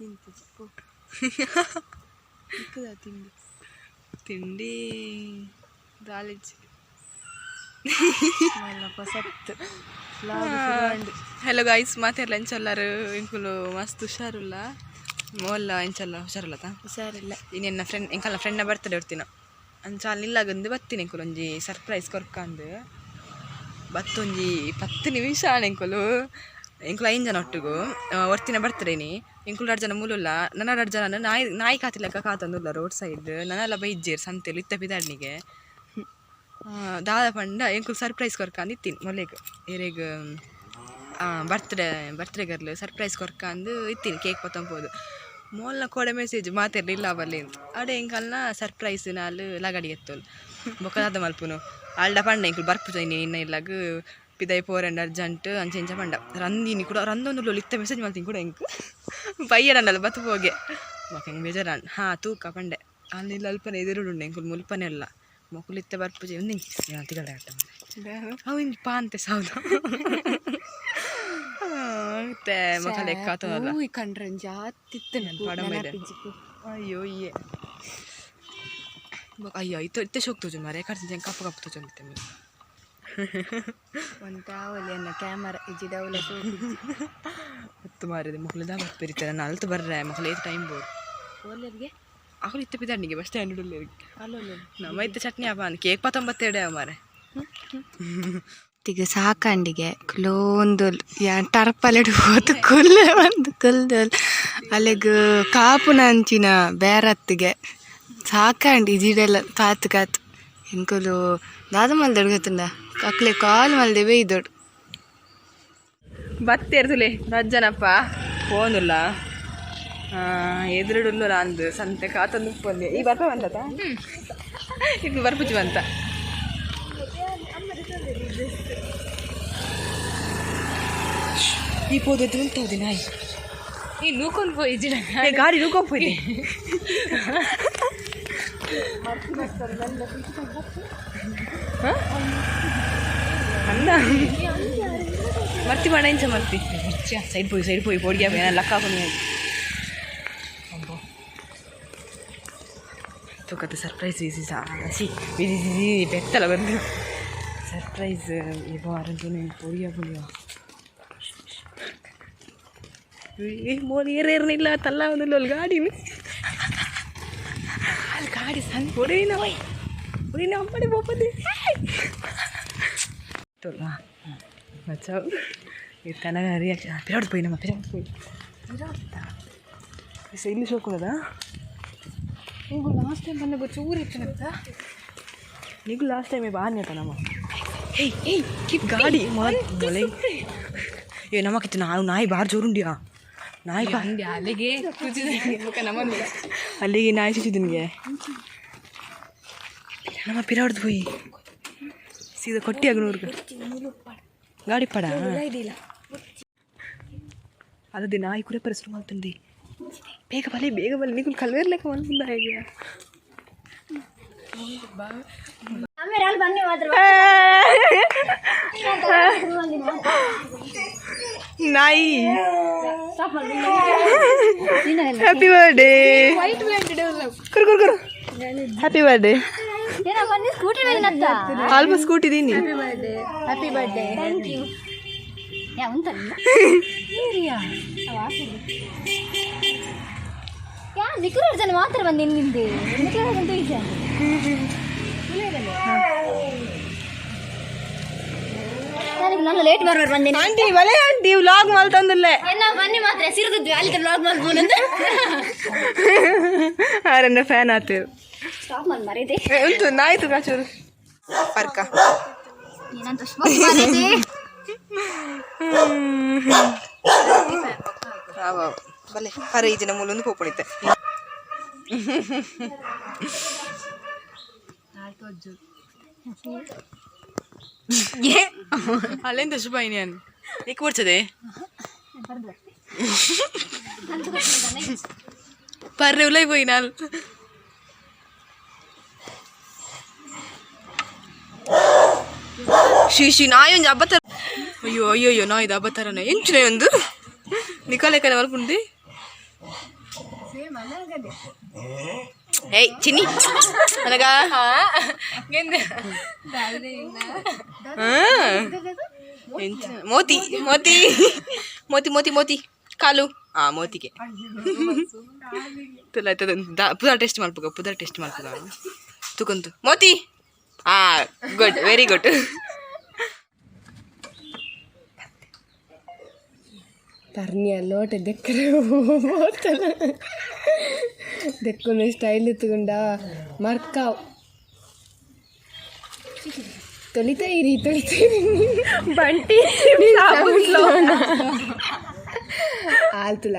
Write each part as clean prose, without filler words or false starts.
ತಿಂತಿಜಿ ಪೋ. ಇಕ್ಕದ ತಿಂಡಿ? ತಿಂಡಿ ದಾಲಿಜ್. ಪಸತ್ತು. Hello guys, ಮಾತಾಡ್ಲ ಎಂಚಲ್ಲಾರು ಇಂಕುಲು? ಮಸ್ತ್ ಹುಷಾರುಲ್ಲ ಮೋಲ್ಲ? ಎಂಚಲ್ಲ, ಹುಷಾರುಲ್ಲತಾ? ಹುಷಾರಿಲ್ಲ. ಇನ್ನೆನ್ನ ಫ್ರೆಂಡ್, ಎಂಕಲ್ನ ಫ್ರೆಂಡ್ನ ಬರ್ತಡೆ ಇರ್ತೀನ ಅಂಚ ಅಲ್ಲಿ ಬತ್ತೀನಿ. ಎಂಕುಲು ಒಂಜಿ ಸರ್ಪ್ರೈಸ್ ಕೊರ್ಕಂದು ಬತ್ತೊಂಜಿ 10 ನಿಮಿಷ ಆಣ್. ಎಂಕುಲು ಎಂಕುಲು ಐನ್ ಜನ ಒಟ್ಟುಗು. ಒರ್ತಿನ ಬರ್ತಡೇನಿ. ಎಂಕುಲು ರಡ್ಡ್ ಜನ ಮೂಲುಲ್ಲ, ನನ್ನ ರಡ್ಡ್ ಜನ ನಾಯಿ ನಾಯಿ ಕಾತಿಲೆಕ್ಕ ಕಾತೊಂದುಲ್ಲ ರೋಡ್ ಸೈಡ್. ನನಲ ಬೈಜೇರ್ ಸಂತೆಲು ಇತ್ತ ಪಿದಾಡ್ನಿಗೆ. ದಾದ ಪಂಡ ಎಂಕುಲು ಸರ್ಪ್ರೈಸ್ ಕೊರ್ಕಂದು ಇತ್ತೀನಿ ಮೊಲೆಗ್ ಎರೆಗ್ ಬರ್ತ್ಡೇ ಬರ್ತ್ಡೇ ಗರ್ಲ್ ಸರ್ಪ್ರೈಸ್ ಕೊರ್ಕಂದು ಇತ್ತೀನಿ. ಕೇಕ್ ಪತ್ತೊಂಬೋದು ಮೋಲ್ನ ಕೋಡೆ ಮೆಸೇಜ್ ಮಾತಿರ್ಲಿಲ್ಲ ಬಲ್ಲಿ ಅಂತ. ಅಡೆ ಎಂಕಲ್ನ ಸರ್ಪ್ರೈಸ್ ನಾಲ್ ಲಗಡಿ ಎತ್ತೋಲು. ಬೊಕ್ಕ ದಾದ ಮಲ್ಪುನು? ಆಲ್ಡ ಪಂಡ ಎಂಕುಲು ಬರ್ಪುಜ ಇನಿ, ಇನ್ನ ಇಲ್ಲಗ್ ಪಿದೈ ಪೋರೆಂಡ್ ಅರ್ಜೆಂಟ್ ಅಂಚ ಇಂಚ ಪಂಡ. ರಂದಿನಿ ಕೂಡ ರಂದೊಂದು ಇತ್ತ ಮೆಸೇಜ್ ಮಲ್ತೀನಿ ಕೂಡ. ಎಂಕ್ ಬಯ್ಯಡಂಡಲ್ಲ ಬತ್ತು ಪೋಗೆ. ಬೊಕ ಎಂಕ್ ಬೇಜಾರಾಂಡ್. ಹಾ ತೂಕ ಪಂಡೆ. ಅಲ್ಲಿ ಅಲ್ಪನೆ ಎದುರುಡುಂಡೆ ಎಂಕುಲು ಮುಲ್ಪನೆ ಅಲ್ಲ. ಮೊಕುಲು ಇತ್ತೆ ಬರ್ಪುಜಿ ಒಂದು ತಿಗಡ ಆಟ. ಅವು ಇಂಚ ಪಾಂತೆ ಸಾವ್ದ ಮತ್ತೆ ಮೊಕ ಲೆಕ್ಕ ಆತದಲ್ಲ. ಹೂಯ್ ಕಂಡ್ರೆ ಜಾತಿತ್ತು. ಪಡಂಬ ಇದೆ. ಅಯ್ಯೋ ಇಯೇ ಅಯ್ಯೋ, ಇತ್ತ ಇತ್ತೆ ಶೋಕ್ ತೋಜುಂಡು ಮಾರೆ. ಕಡ್ಸಿ ಕಪ್ಪು ಕಪ್ಪು ತೋಜೊಂದಿತ್ತೆ ಮೇಲೆ. ಒಂತಾವಲಿ ಅನ್ನ ಕ್ಯಾಮರಾ ಇಜ್ಜಿಡ ಅವಲ. ಹೊತ್ತು ಮಾರಿದೆ. ಮೊಕಲು ದಾ ಬರ್ಪಿರ್ತಾರೆ. ನಾನು ಅಲ್ತು ಬರ್ರೆ ಮೊಕಲು ಏತ್ ಟೈಮ್ ಬೋಡು. ಓಲರ್ಗೆ? ಅಕುಲು ಇತ್ತೆ ಪಿದಾಡ್ನಿಗೆ ಬಸ್ ಸ್ಟ್ಯಾಂಡ್ ಉಲ್ಲೆರ್. ಅಲ್ಲೊಲ್ಲ. ನಮ್ಮ ಇತ್ತೆ ಚಟ್ನಿ ಅಪ್ಪ ಕೇಕ್ ಪತ್ತೊಂಬತ್ತೆರಡು ಮಾರೆ. ತಿಗ ಸಾಕಂಡಿಗೆ ಕುಲೋಂದು ಯಾನ್ ಟರ್ಪಲೆಡ್ ಪೋತು ಕುಲ್ಲೆ ಬಂದು ಕುಲ್ದೊಲ್. ಅಲೆಗ್ ಕಾಪುನ ಅಂಚಿನ ಬೇರತ್ತಿಗೆ ಸಾಕಂಡಿ ಇಜಿಡೆಲ್ಲ ಕಾತು ಕಾತು. ಎಂಕುಲು ದಾದ ಮಲ್ದೊಡು ಗೊತ್ತುಂಡ? ಅಕ್ಲೆ ಕಾಲ್ ಮಲ್ದೆ ಬೈದೊಡು. ಬತ್ತೇರ್ತುಲೆ ರಜ್ಜನಪ್ಪ ಫೋನುಲ್ಲ ಎದುರುಡುಲ್ಲ ಅಂದು ಸಂತೆ ಕಾತೊಂದು ಉಪ್ಪೊಂದೆ. ಈ ಬರ್ಪ ಬಂದತ ಇದು ಬರ್ಪುಜಿ ಬಂತ. ಈ ಪೋದು ಎದುರು ನಾಯಿ. ಈ ನೂಕೊಂಡು ಪೋಯಿ. ಏ, ಗಾಡಿ ನೂಕೊಂಡ್ ಪೋಯ್ದೆ. ಅಂದ ಮರ್ತಿ ಮಾಡ ಇಂಚ ಮರ್ತಿ. ಸೈಡ್ ಪೋಯಿ, ಸೈಡ್ ಪೋಯಿ. ಪೋಡಿಗೆ ಲಕ್ಕ ಹಾಕೊಂಡು ತೂಕತ್ತೆ. ಸರ್ಪ್ರೈಸ್ ಈಸಿ ಸಿ ಬಿಸಿ ಸಿಸಿ ಬೆತ್ತಲ ಬಂದು ಸರ್ಪ್ರೈಸ್. ಈ ಬಾರಂತೂ ಪೊಡಿಯ ಪುಳಿಯ ಮೋಲ್ ಏರೇರ್ನಿಲ್ಲ ತಲ್ಲ ಒಂದು. ಅಲ್ಲಿ ಗಾಡಿ, ಅಲ್ಲಿ ಗಾಡಿ ಸಣ್ಣ ಹೊಡಿನ ಹೊಡಿನ ಅಮ್ಮಡಿ ಬೋಪದಿ ಮಚ್ಚಾವ್. ಈ ತನಗ ರಿಯಾಕ್ಷನ್ ಪಿರಾಡ್ ಪೋಯಿ, ನಮ್ಮ ಪಿರಾಡ್ ಪೋಯಿ. ಇಲ್ಲಿ ಶೋಕುಲದ. ಈಗ ಲಾಸ್ಟ್ ಟೈಮ್ ಬಂದಾಗ ಚೂರು ಇತ್ತು. ನೀವು ಲಾಸ್ಟ್ ಟೈಮ್ ಬಾನ್ಯತ ನಮ್ಮ. ಏಯ್ ಏಯ್, ಗಾಡಿ ಮೊಲೆ. ಏ, ನಮಕಿತ್ತು ನಾವು ನಾಯಿ ಬಾರ್ ಜೋರುಂಡಿಯಾ ನಾಯಿ ಬಾ. ಅಲ್ಲಿಗೆ ನಮ್ಮ. ಅಲ್ಲಿಗೆ ನಾಯಿ ಚುಚ್ಚಿದನಿಗೆ ನಮ್ಮ ಪಿರಾಡ್ದು ಹೋಯಿ ಸೀದಾ ಕೊಟ್ಟಿ ಅಗ್ನೂರ್ಗೆ ಗಾಡಿ ಪಡ. ಅದೇ ನಾಯಿ ಕುರೆ ಪರಿಸರ ಮಾಡ್ತಂದಿ. ಬೇಗ ಬಲಿ, ಬೇಗ ಬಲಿ. ನೀವು ಕಲ್ವೇರ್ಲೆಕ್ಕ ಮಲ್ಪುಂದ ಹೇಗೆ? ನಾಯಿ. Happy birthday. ಕುರು ಕುರು ಕುರು. Happy birthday. Scooty. ಅಲ್ಪ scooty ದೀನಿ. Happy birthday. Thank you. ಯಾ ಉಂಟಲ್ಲ ಯಾ ನಿಖಿಲ್ ಜನ ಮಾತ್ರ ಬಂದು ನಿಂದೆ. ನಿಖಿಲ್ ಅಂತ ಈಜ. ನನಗೆ ನನ್ನ ಲೇಟ್ ಬರ್ಬೇಕು ಬಂದೇನೆ. ಆಂಟಿ ಬಲೆ, ಆಂಟಿ ವ್ಲಾಗ್ ಮಲ್ತಂದುಲ್ಲೆ. ನಾವು ಬನ್ನಿ ಮಾತ್ರ ಸಿರಿದ್ವಿ ಅಲ್ಲಿ ವ್ಲಾಗ್ ಮಾಡ್ಬೋದು. ಆರನ್ನ ಫ್ಯಾನ್ ಆತು. ಸ್ಟಾಪ್ ಮಾಡಿ ಮರಿದೆ. ಉಂಟು ನಾಯ್ತು ಕಾಚೂರು ಪರ್ಕ. ಏನಂತ ಮರಿದೆ. ಬಲೆ ಪರ ಈಜಿನ ಮೂಲೊಂದು ಪೋಪಣಿತೆ. ಅಲ್ಲೆಂತ ಶುಭ ನಾನು ನಿಕ್ ಬರ್ತದೆ. ಪರ್ರೆ ಉಲೈ ಪೋಯಿ ನಾನು. She she ನಾಯಿ ಒಂಜಿ ಅಬ್ಬತರ. ಅಯ್ಯೋ ಅಯ್ಯೋ ಅಯ್ಯೋ, ನಾಯಿದ ಅಬ್ಬತರನ ಎಂಚಿನ ಒಂದು ನಿಕಾಲೆ ಕಡೆ ಮಲ್ಪುಂಡಿ. ಏಯ್ ಚಿನ್ನಿ, ನನಗ ಎಂಚ ಮೋತಿ ಮೋತಿ ಮೋತಿ ಮೋತಿ ಮೋತಿ ಕಾಲು. ಆ ಮೋತಿಗೆ ತುಲ ಆಯ್ತದ. ಪುದರ್ ಟೆಸ್ಟ್ ಮಲ್ಪುಗ, ಪುದರ್ ಟೆಸ್ಟ್ ಮಲ್ಪುಗ. ತುಕಂತು ಮೋತಿ. ಆ good, very good. ತರ್ನಿಯ Lotay ದೆಕ್ಕರೆ ಹೋತಲ್ಲ, ದೆಕ್ಕುನ style ತಗೊಂಡ ಮರ್ಕಾವ್. ತೊಳಿತಾ ಇರಿ, ತೊಳಿತಾ ಇರಿ. ಬಂಟಿ. ಆಲ್ತುಲ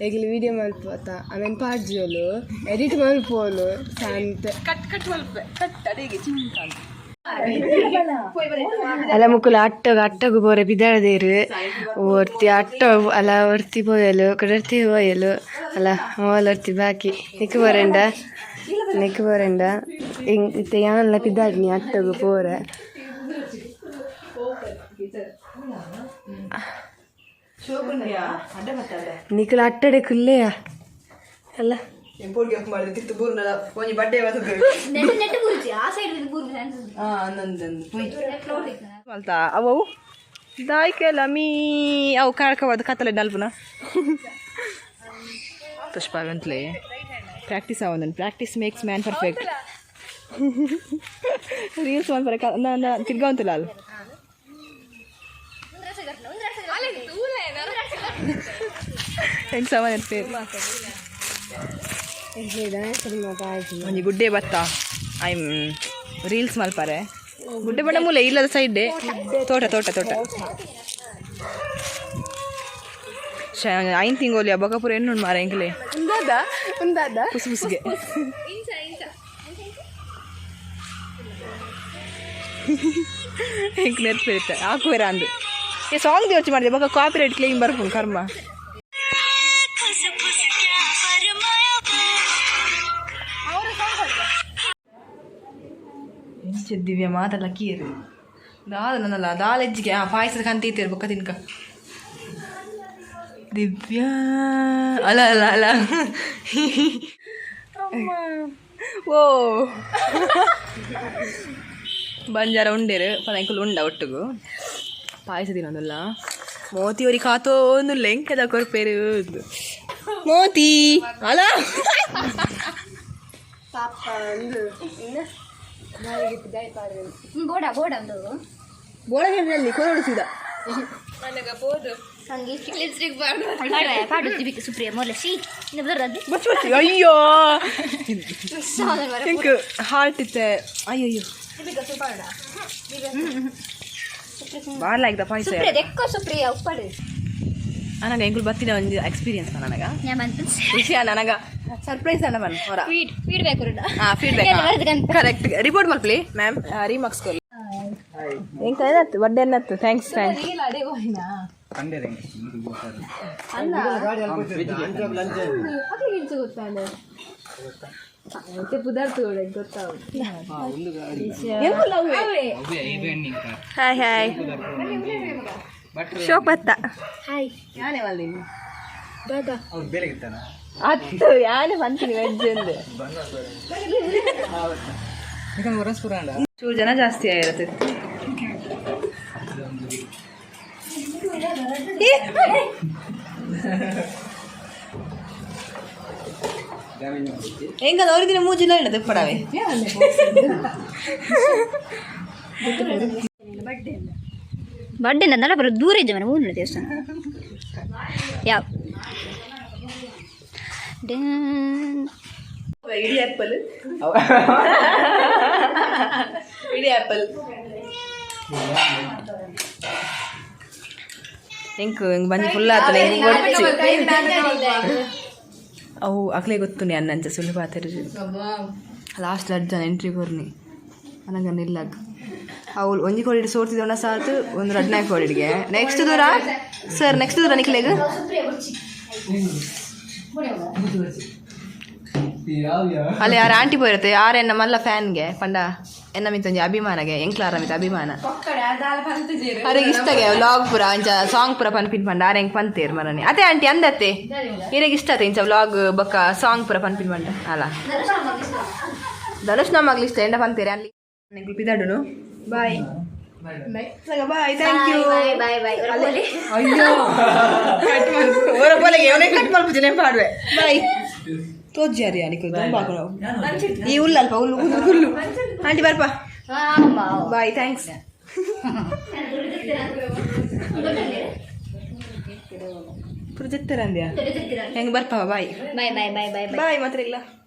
ಎಗ್ಲಿ ವಿಡಿಯೋ ಮಲ್ಪೋತ, ಆಮೇಲೆ ಪಾಡ್ಜೋಲು, ಎಡಿಟ್ ಮಲ್ಪೋಲು ಸಂತ. ಕಟ್ ಕಟ್ ಮಲ್ಪೆ, ಕಟ್ ಅಡಿಗೆ ಚಿಂತ. ಅಲ್ಲ ಮುಕುಲು ಅಟ್ಟಗ ಅಟ್ಟಗು ಬೋರೆ ಬಿದಾಡದೇರು. ಒರ್ತಿ ಅಟ್ಟ ಅಲ್ಲ, ಒರ್ತಿ ಪೋಯಲು, ಕುಡರ್ತಿ ಪೋಯಲು. ಅಲ್ಲ ಮೋಲ್ ಒರ್ತಿ ಬಾಕಿ. ನಿಕ್ಕು ಬೋರೆಂಡ, ನಿಕ್ಕು ಬೋರೆಂಡ. ಇಂಗ್ ಇತ್ತೆ ಯಾನ್ಲ ಪಿದಾಡ್ನಿ ಅಟ್ಟಗು ಪೋರೆ. ನಿಕುಲು ಅಟ್ಟಡೆ ಕುಲ್ಲೆಯ ಅಲ್ಲ. ಒಂಜಿ ಬಡ್ಡೆ. ನೆಟ್ ನೆಟ್ ಬೂರ್ಜಿ, ಆ ಸೈಡ್ ಬೂರ್ಜಿ. ಮಲ್ತಾ ಅವು ದಾಯ್ಕೆಲ್ಲ ಮೀ ಅವು ಕಾರ್ಕವಾದ ಕತ್ತಲೆ ನಲ್ಪುನ ಪುಷ್ಪ ಅಂತಲೇ ಪ್ರಾಕ್ಟೀಸ್ ಆವೊಂದು. Practice makes man perfect. Reels ಮಲ್ಪರೆ ತಿರ್ಗಾವಂತಿಲ್ಲ ಅಲ್ಲಿ. ಹೆಂಗೆ ಸಾಮಾನ್ಯ ಪೇರು. ಒಂಜಿ ಗುಡ್ಡೆ ಬತ್ತ I reels ಮಲ್ಪಾರೆ. ಗುಡ್ಡೆ ಬಣ್ಣ ಮೂಲೆ ಇಲ್ಲದ ಸೈಡ್ ತೋಟ ತೋಟ ತೋಟ. ಐನ್ ತಿಂಗೋಲಿ ಬೊಕಪುರ ಎಣ್ಣುಂಡು ಮಾರ ಎಂಕ್ಲೆ. ಉಂದಾದ ಉಂದಾದ. ಪುಸ್ ಪುಸ್ಗೆ ಎಂಕ್ ನೆರ್ಪಿರುತ್ತೆ ಹಾಕುವೆರ ಅಂದು. ಏ ಸಾಂಗ್ ಯೋಚನೆ ಮಾಡಿದೆ, ಬೊಕ ಕಾಪಿ ರೈಟ್ ಕ್ಲೇಮ್ ಬರ್ಪುಂಡು ಕರ್ಮ. ಎಂಚ ದಿವ್ಯ ಮಾತಲ್ಲ ಕೀರು ದಾದ ನನ್ನಲ್ಲ ದಾಲ್ ಹೆಜ್ಜಿಗೆ ಆ ಪಾಯಸದ ಕಂತೀತೇರು ಬೊಕ್ಕ ತಿನ್ಕ. ದಿವ್ಯಾ ಅಲ್ಲ ಅಲ್ಲ ಅಲ್ಲ. ಓ ಬಂಜಾರ ಉಂಡೇರು ಪನ ಎಂಕುಲು ಉಂಡ ಒಟ್ಟುಗು ಪಾಯಸ ತಿನ್ನೋದಲ್ಲ. ಮೋತಿ ಅವ್ರಿಗೆ ಕಾತೋಂದು ಲೆಂಕದ ಕೊರ್ಪೇರು ಮೋತಿ ಅಲ್ಲ. ಪಾಪ ಒಂದು ಬೋಡ ಬೋಡ ಒಂದು. ಬೋಳಗೇರಿನಲ್ಲಿ ಕೊರಡು ಸೀದಾ. ಲಿಪ್ಸ್ಟಿಕ್ ಪಾಡು ದಿವಿಕ ಸುಪ್ರಿಯ ಮೊದಲ ಸಿ ಬರೋದು. ಬಚ್ಚು ಬಚ್ಚು. ಅಯ್ಯೋ, ಎಂಕ್ ಹಾರ್ಟ್ ಇತ್ತೆ. ಅಯ್ಯಯ್ಯೋ, ಬಾರ್ಲ ಆಯ್ತಾ ಪಾಯಸ. ಸುಪ್ರಿಯ ದೆಕ್ಕೋ, ಸುಪ್ರಿಯ ಉಪ್ಪಡು. ನನಗೆ ಎಂಕುಲು ಬತ್ತಿನ ಒಂದು ಎಕ್ಸ್ಪೀರಿಯನ್ಸ್ ನನಗ. ഞാൻ ಬಂತು. ಖುಷಿ ನನಗ. ಸರ್ಪ್ರೈಸ್ ಅನ್ನ ಬನ್ ಹೊರ. ಫೀಡ್ಬ್ಯಾಕ್ ಕೊರಡ. ಹಾಂ, ಫೀಡ್ಬ್ಯಾಕ್ ಕರೆಕ್ಟ್. ರಿಪೋರ್ಟ್ ಮಲ್ಪಲಿ ಮ್ಯಾಮ್, ರೀಮಾರ್ಕ್ಸ್ ಕೊರ್ಲಿ. ಎಂಕ ಏನಾಯ್ತು ಬರ್ಡೇ ಏನಾಯ್ತು? Thanks thanks. Hi hi, ಶೋಕ್ ಬತ್ತ. ಹಾಯ್. ಯಾನೆ ಮಲ್ದಿನಿ ಹತ್ತು ಯಾನೆ ಬಂತೀನಿ ವೆಜ್ ಅಂದೆ. ಚೂರು ಜನ ಜಾಸ್ತಿ ಆಗಿರುತ್ತೆ. ಹೆಂಗದ ಅವ್ರಿಗೆ ಮೂಜಿಲ್ಲ ಇಲ್ಲ ತಿಪ್ಪಡವೆ. ಬರ್ಡೇ ನನ್ನಲ್ಲ ಬರೋ ದೂರ ಇದ್ದೆ ಮನೆ ಊರಿನ ದೇವಸ್ಥಾನ ಯಾವ. ಇಡೀ ಆ್ಯಪಲ್, ಇಡೀ ಆ್ಯಪಲ್. ಎಂಕ್ ಹಿಂಗೆ ಬಂದು ಫುಲ್ ಆತನ ಎಂಕ್ ಗೊತ್ತು. ಅವು ಅಕ್ಲೆ ಗೊತ್ತು ಅನ್ನಂಚ ಸುಲಭ ಆತರು. ಲಾಸ್ಟ್ ಎರಡು ಜನ ಎಂಟ್ರಿ ಕೊರ್ನಿ ಅನಗ ನಿಲ್ಲಾಗ. ಅವ್ಳು ಒಂಜಿ ಕೋಡಿ ಸೋರ್ತಿದ್ದವನ ಸಾತು ಒಂದು ರಡ್ನಾಯ್ ಕೋಡಿಗೆ. ನೆಕ್ಸ್ಟ್ ದೂರ ಸರ್, ನೆಕ್ಸ್ಟ್ ದೂರ ನಿಕ್ಲೆಗ್. ಅಲ್ಲಿ ಯಾರು ಆಂಟಿ ಪೋಯಿರುತ್ತೆ, ಯಾರು ಎನ್ನ ಮಲ್ಲ ಫ್ಯಾನ್ಗೆ ಪಂಡ. ಎನ್ನ ಮಿತ್ತೊಂಜಿ ಅಭಿಮಾನಗೆ, ಎಂಕ್ಲಾರ ಮಿತ್ತ ಅಭಿಮಾನ. ಅರೆಗೆ ಇಷ್ಟಗೆ ವ್ಲಾಗ್ ಪೂರ, ಅಂಚ ಸಾಂಗ್ ಪೂರ ಪನ್ಪಿನ್ ಪಂಡ ಆರ್ ಎಂಕ್ ಪಂತೇರ್ ಮರನೆ. ಅದೇ ಆಂಟಿ ಅಂದತ್ತೆ, ಇರೆಗ್ ಇಷ್ಟ ಆತ ಇಂಚ ವ್ಲಾಗ್ ಬೊಕ್ಕ ಸಾಂಗ್ ಪೂರ ಪನ್ಪಿನ್ ಪಂಡ ಅಲ್ಲ? ಧನುಷ್ ನಮ್ಮಗ್ಲು ಇಷ್ಟ ಎಂಡ ಪಂತೇರೆ ಅಲ್ಲಿ. ಎಂಕ್ಲು ಪಿದಾಡುನು. Bye bye, thank you. Bye bye bye. ಅಯ್ಯೋ, ಕಟ್ ಮಲ್ಪು. ಓರ ಪೋಲೆಗೆ ಇವನೇ ಕಟ್ ಮಲ್ಪುಜಿ, ಪಾಡುವೆ. ಬಾಯ್. ತೋಜ್ಜಾರಿ ಅನಿಕು ತುಂಬ. ಈ ಹುಲ್ಲು ಅಲ್ಪ ಹುಲ್ಲು ಹುಲ್ಲು ಹುಲ್ಲು. ಆಂಟಿ ಬರ್ಪ. Bye, thanks. ಪುರ ಜೆತ್ತರಂದ್ಯಾ? ಹೆಂಗೆ ಬರ್ಪವ? Bye. Bye bye bye bye. Bye ಮಾತ್ರ ಇಲ್ಲ.